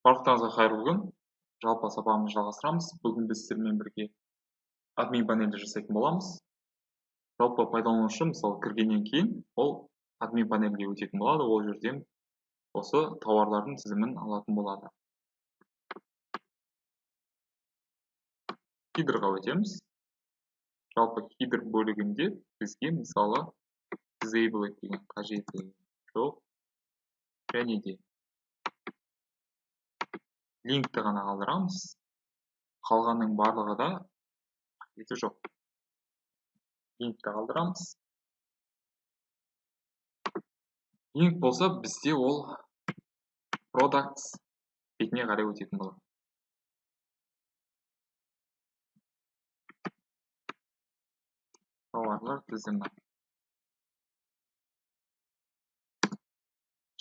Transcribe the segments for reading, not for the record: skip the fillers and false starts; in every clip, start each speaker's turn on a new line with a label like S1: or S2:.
S1: Барлықтарыңызға қайырлы күн. Жалпы сабағымызды жалғастырамыз. Бүгін біз сіздермен бірге админ панельді жасайтын боламыз. Жалпы пайдаланушы, мысалы, кіргеннен кейін ол админ панельге өтетін болады. Ол жерден осы тауарлардың тізімін алатын болады. Header'ға өтеміз. Жалпы header бөлігінде бізге, мысалы, disable деген қажеті жоқ. Және де линкті ғана қалдырамыз. Қалғанның барлығы да қажеті жоқ. Линкті қалдырамыз. Линк болса, бізде ол products бетіне қарай өтетін болады. Тауарлар тізімі.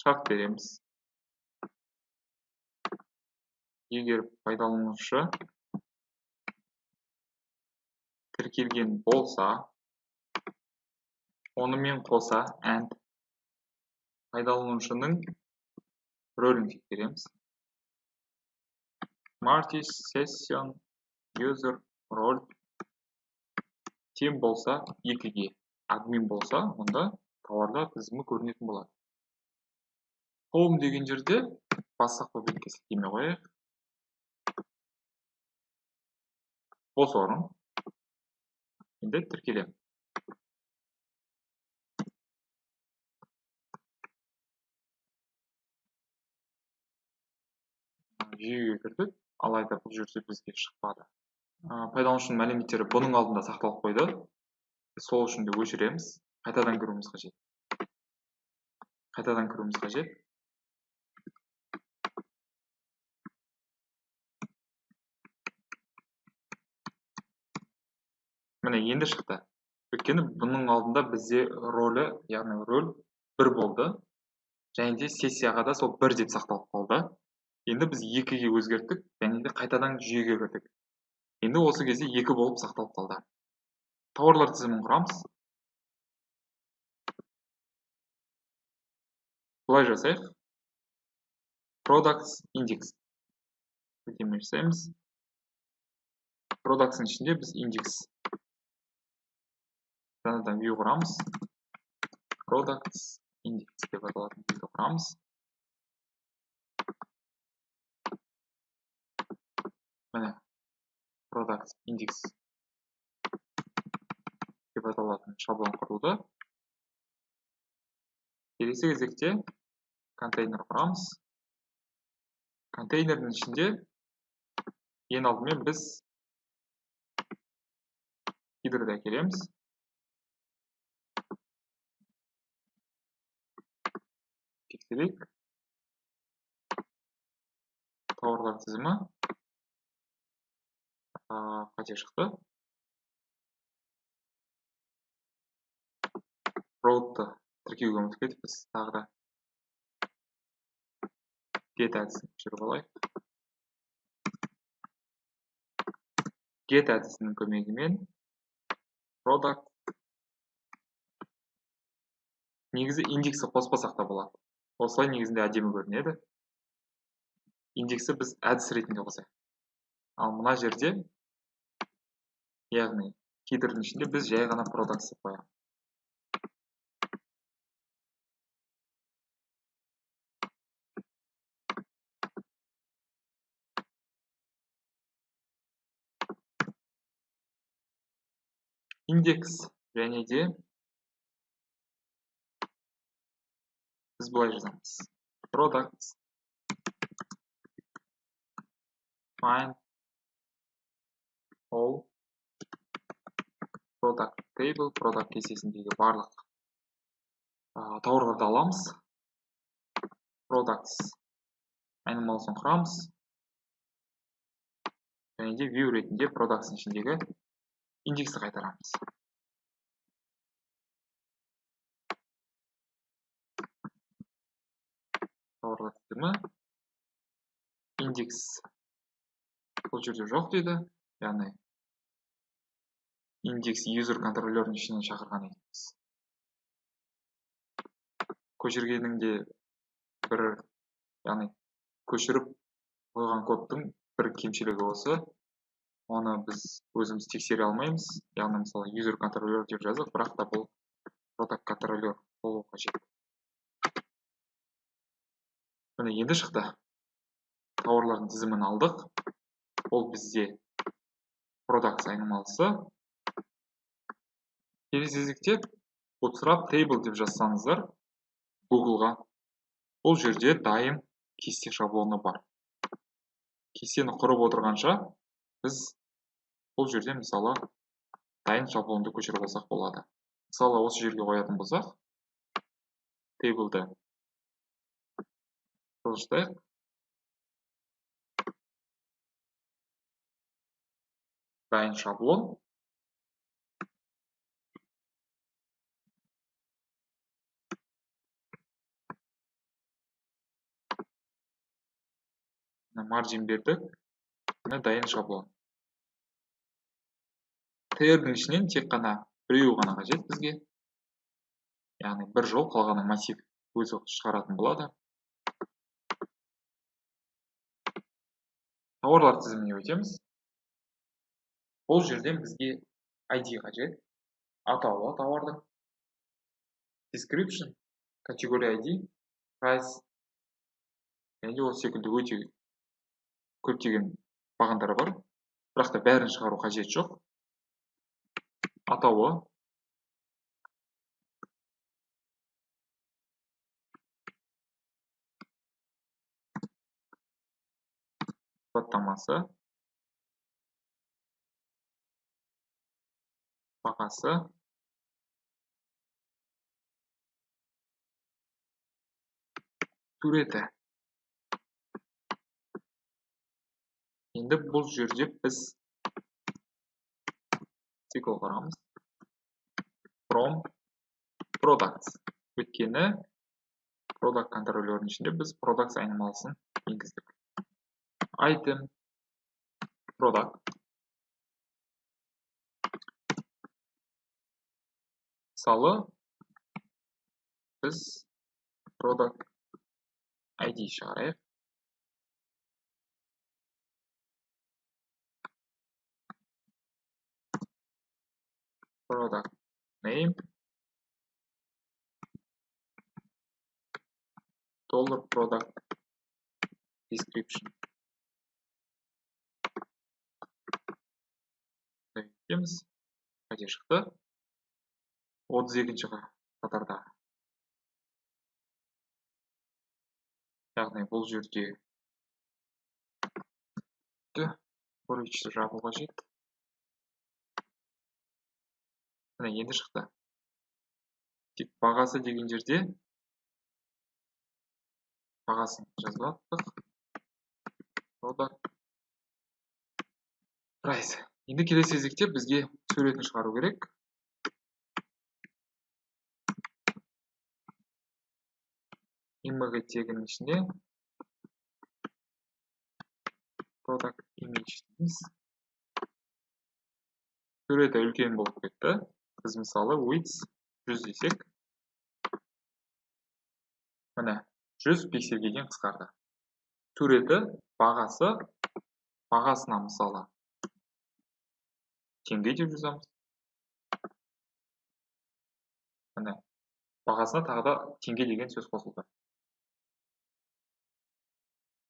S1: Шарт береміз. Егер пайдаланушы тіркелген болса, онымен қоса and пайдаланушының рөлін тексереміз. Multi session user role тең болса 2-ге, админ болса, онда тауарлар тізімі көрінетін болады. Home деген жерде бастапқы бетке сілтеме қояйық. Бос орын. Енді тіркелемін. Жүйеге кірдік, алайда бұл жерде бізге шықпады. Пайдаланушының мәліметтері бұның алдында сақталып қойды. Сол үшін де өшіреміз. Қайтадан кіруіміз қажет. Қайтадан кіруіміз қажет. Міне, енді шықты. Өйткені бұның алдында бізде ролі, яғни рөл 1 болды. Және де сессияға да сол 1 деп сақталып қалды. Енді біз 2-ге өзгерттік, және де қайтадан жүйеге кірдік. Енді осы кезде 2 болып сақталып қалды. Тауарлар тізімін құрамыз. Былай жасайық. Products index. Сілтеме жасаймыз. Products-ың ішінде біз индекс жаңадан view құрамыз. Products index деп аталатын view-ді құрамыз. Міне, products index деп аталатын шаблон құрылды. Келесі кезекте контейнер құрамыз. Контейнердің ішінде ең алдымен біз header'ді әкелеміз. Тексерейік. Тауарлар тізімі қате шықты. Route-ты тіркеуге ұмытып кетіппіз. Тағы да get әдісін өшіріп алайық. Get әдісінің көмегімен product негізі индексі қоспасақ та болады. Осылай негізінде әдемі көрінеді. Индексі біз әдіс ретінде қосайық. Ал мына жерде, яғни header'дің ішінде біз жай ғана products деп қоямыз. Индекс және де біз былай жазамыз. Products find all product table, product кестесіндегі барлық тауарларды аламыз. Products айнымалысын құрамыз. Және де view ретінде products-ың ішіндегі индексті қайтарамыз. Тауарлар тізімі индекс бұл жерде жоқ дейді, яғни индекс user контроллерінің ішінен шақырған екенбіз. Көшіргенің де бір, яғни көшіріп Қойған кодтың бір кемшілігі осы. Оны біз өзіміз тексере алмаймыз. Яғни, мысалы, user контроллер деп жаздық, бірақ та бұл product контроллер болу қажет. Міне, енді шықты. Тауарлардың тізімін алдық. Ол бізде products айнымалысы. Келесі кезекте Bootstrap table деп жазсаңыздар Google'ға, бұл жерде дайын кесте шаблоны бар. Кестені құрып отырғанша біз бұл жерде, мысалы, дайын шаблонды көшіріп алсақ болады. Мысалы, осы жерге қоятын болсақ, table'ды жылжытайық. Дайын шаблон. Margin бердік. Міне, дайын шаблон. TR-дің ішінен тек қана біреуі ғана қажет бізге. Яғни бір жол, қалғаны массив өзі шығаратын болады. Тауарлар тізіміне өтеміз. Бұл жерден бізге ID қажет. Атауы тауардың. Description, категория ID, price. Және де осы секілді өте көптеген бағандар бар. Бірақ та бәрін шығару қажет жоқ. Атауы. Сипаттамасы. Бағасы. Суреті. Енді бұл жерде біз цикл құрамыз. From products. Өйткені product контроллерінің ішінде біз products айнымалысын енгіздік. Item product. Мысалы, біз product ID шығарайық. Product name dollar product description. Дейміз. Қате шықты. 32-ші қатарда. Яғни бұл жерде for each жабу қажет. Міне, енді шықты. Тек бағасы деген жерде бағасын жазбадық. Product price. Енді келесі кезекте бізге суретін шығару керек. Img тегінің ішінде product image дейміз. Суреті үлкен болып кетті. Біз мысалы width 100 десек, міне 100 пиксельге дейін қысқарды. Суреті, бағасы, бағасына мысалы теңге деп жазамыз. Міне, бағасына тағы да теңге деген сөз қосылды.